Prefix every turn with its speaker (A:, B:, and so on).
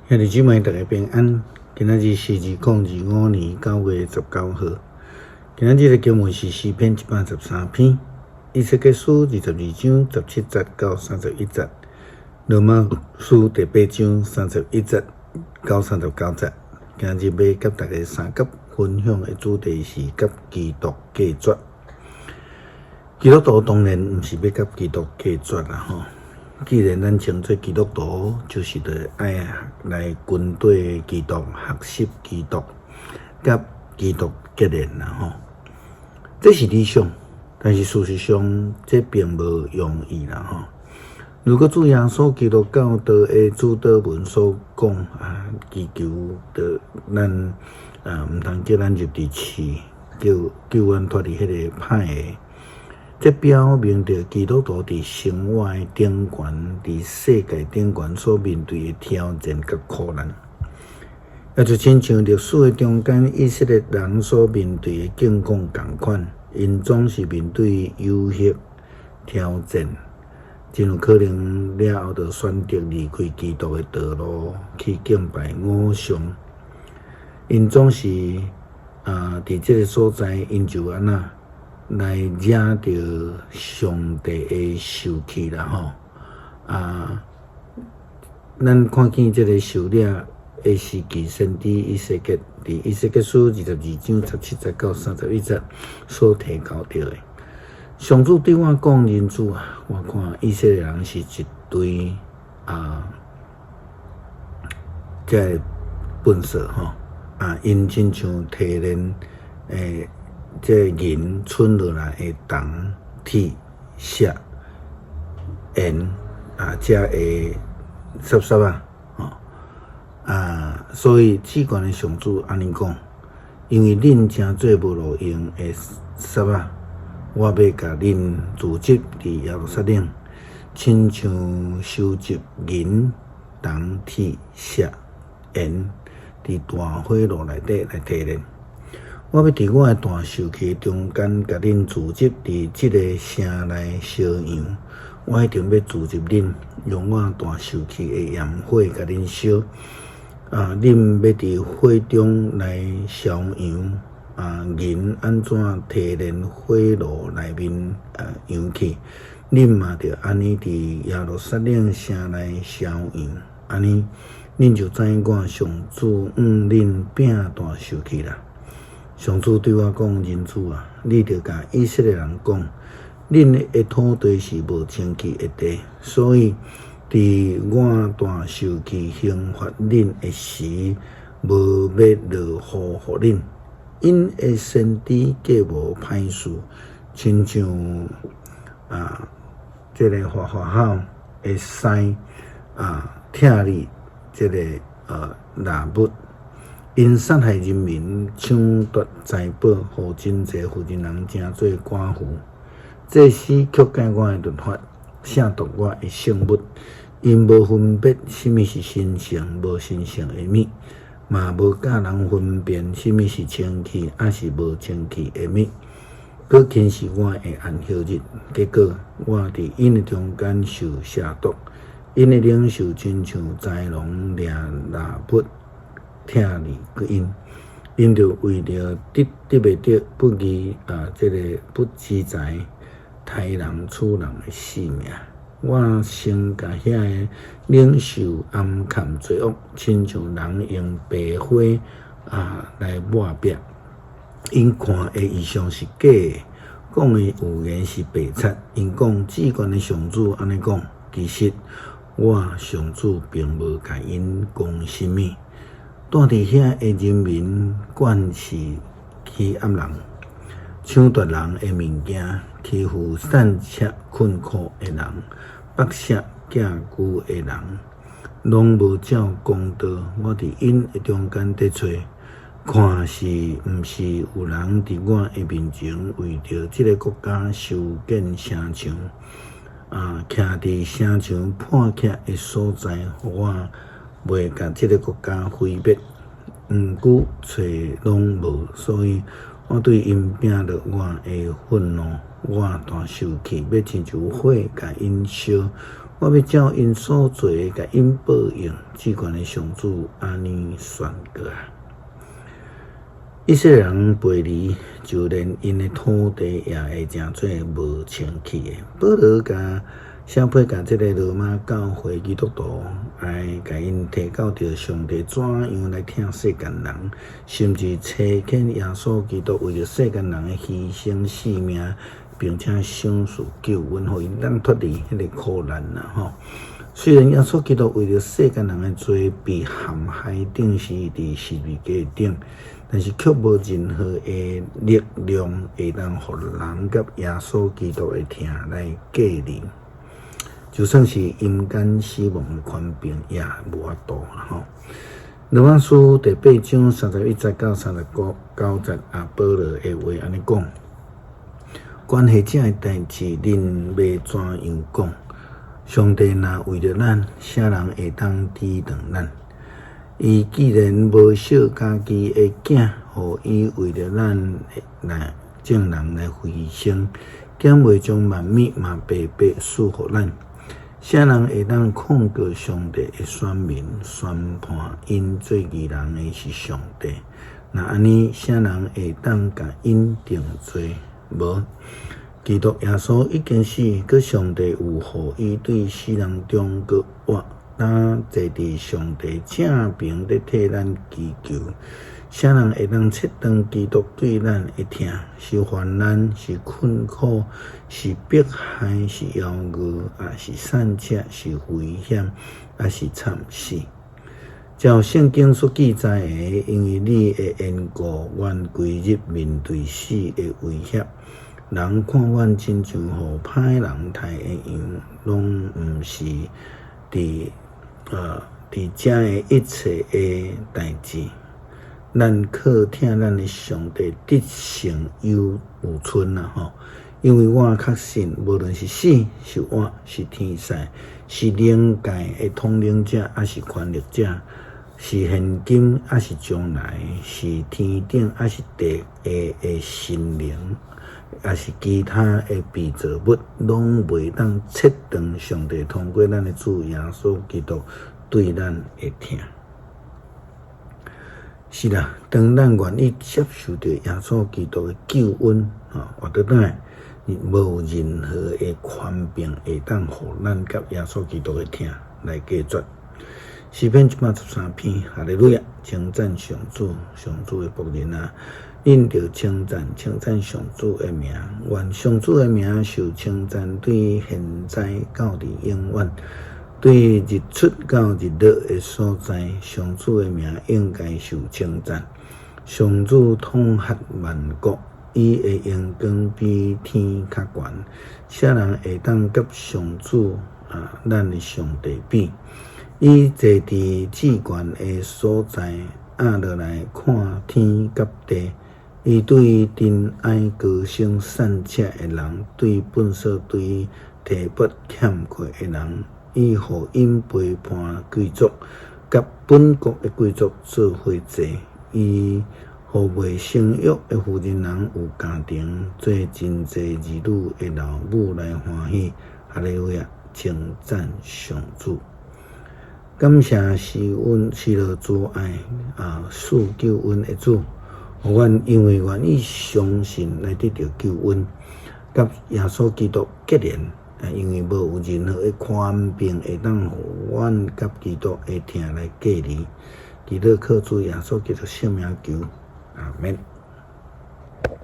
A: 兄弟姊妹，大家平安。今仔日是2025年9月19號。今仔日的經文是詩篇113篇，以西結書22章17節到31節，羅馬書第八章31節到39節。今仔日欲佮大家相佮分享的主題是佮基督隔絕。基督徒當然毋是欲佮基督隔絕啦吼。既然咱稱做基督徒，就是著愛來跟綴基督，學習基督，佮基督結連啦吼。這是理想，但是事實上這並無容易啦吼。如果主耶穌基督教導的主禱文所講啊，祈求著咱啊，毋通叫咱入佇試，救救阮脫離彼个歹的。這表明著基督徒佇生活的頂懸，佇世界頂懸所面對的挑戰佮苦難，也就親像歷史的中間，以色列人所面對的境況仝款，𪜶總是面對誘惑、挑戰，真有可能了後就選擇離開基督的道路，去敬拜偶像。𪜶總是啊，佇這个所在，𪜶就按怎來惹著上帝的受氣啦吼！啊，咱看見這个受掠的時期，先知以西結佇以西結書22章17節到31節所提到的。上主對我講：人子啊，我看以色列人是一堆啊，這个糞掃吼啊，𪜶親像提煉的這個銀伸落來的銅、鐵、錫、鉛啊，這个屑屑仔，吼啊，所以至懸的上主按呢講，因為恁成做無路用的屑仔，我欲共恁聚集佇耶路撒冷，親像收集銀、銅、鐵、錫、鉛佇大火爐內底來提煉。我欲佇我的大受氣中間，共恁聚集佇這个城內燒揚。我一定欲聚集恁，用我大受氣的炎火共恁燒。啊，恁欲佇火中來燒揚。啊，銀按怎提煉火爐內面啊揚去，恁嘛著按呢佇耶路撒冷城內燒揚。按呢，恁就知我上主向恁摒大受氣啦。上主對我講：人子啊，你著共以色列人講，恁的土地是無清氣的地，所以佇我大受氣刑罰恁的時，無欲落雨予恁。𪜶的先知計無歹事，親像啊，這个化化口的獅啊，拆裂這个獵物。𪜶殺害人民，搶奪財寶，予真濟婦人人成做寡婦。祭司曲解我的律法，褻瀆我的聖物。𪜶無分別啥物是神聖，無神聖的物，嘛無教人分辨啥物是清氣，抑是無清氣的物。閣輕視我的安息日，結果我佇𪜶的中間受褻瀆。𪜶的領袖親像豺狼掠獵物。拆裂𪜶，𪜶就為著得得袂著不義啊，這个不義財，刣人取人的性命。我先共遐个領袖暗崁罪惡，親像人用白花啊來抹壁。𪜶看的異象是假的，講的預言是白賊。𪜶講至懸的上主按呢講，其實我上主並無共𪜶講啥物。住佇遐的人民慣勢欺壓人，搶奪人的物件，欺負散赤困苦的人，剝削寄居的人，攏無照公道。我佇𪜶的中間佇揣，看是毋是有人佇我的面前為著這个國家修建城牆，啊，徛佇城牆破拆的所在，予我袂共這个國家毀滅，毋過揣攏無，所以我對𪜶摒落我的憤怒，我大受氣，欲親像火共𪜶燒，我欲照𪜶所做的，共𪜶報應。至懸的上主按呢宣告啊！以色列人背離，就連𪜶的土地也會成做無清氣的。保羅共寫批共這个羅馬教會基督徒，來共𪜶提到著上帝怎樣來疼世間人，甚至差遣耶穌基督為著世間人的犧牲性命，並且賞賜救恩，予𪜶當脫離彼个苦難啦吼。雖然耶穌基督為著世間人的罪被陷害釘死佇十字架頂，但是卻無任何的力量會當予人佮耶穌基督的疼來隔離。就算是陰間死亡的權柄也無法度啦吼。羅馬書第八章31節到39節，啊，保羅的話按呢講：關係這个代誌，恁欲怎樣講？上帝若為著咱，啥人會當抵擋咱？伊既然無惜家己的囝，予伊為著咱來眾人來犧牲，敢袂將萬物嘛白白賜予咱？啥人會當控告上帝的選民，宣判𪜶做義人的是上帝。若按呢，啥人會當共𪜶定罪？無。基督耶穌已經死，閣上帝又予伊對死人中閣活，今坐佇上帝正爿咧替咱祈求。啥人會當切斷基督對咱的疼？是患難，是困苦，是迫害，是枵餓，抑是散赤，是危險，抑是慘死？照聖經所記載的，因為你的緣故，阮規日面對死的威脅。人看阮親像予歹人刣的羊，攏毋是佇遮的一切的代誌。咱靠疼咱的上帝得勝猶有存啊！吼，因為我確信，無論是死是活，是天使，是靈界的統領者，抑是權力者，是現今，抑是將來，是天頂，抑是地下的神靈，抑是其他的被造物，攏袂當切斷上帝通過咱的主耶穌基督對咱的疼。是啦，當咱願意接受著耶穌基督的救恩，吼，活倒轉來，無任何的權柄會當予咱佮耶穌基督的疼來隔絕。詩篇113篇，哈利路亞，稱讚上主，上主的僕人啊，恁著稱讚，稱讚上主的名，願上主的名受稱讚，對現在到佇永遠。對日出到日落的所在，上主的名應該受稱讚。上主統轄萬國，伊的榮光比天較懸。啥人會當佮上主啊，咱的上帝比？伊坐佇至懸的所在，壓落來看天佮地。伊對塵埃高升散赤的人，對糞掃堆提拔欠缺的人。伊予𪜶陪伴貴族，佮本國的貴族做伙坐。伊予未生育的婦人人有家庭，做真濟兒女的老母來歡喜。哈利路亞，稱讚上主。感謝施恩施落慈愛啊，賜救恩的主，予阮因為願意相信來得著救恩，佮耶穌基督結連。因為無有任何的權柄會當予阮佮基督的疼來隔離。祈禱靠主耶穌基督聖名求，阿們。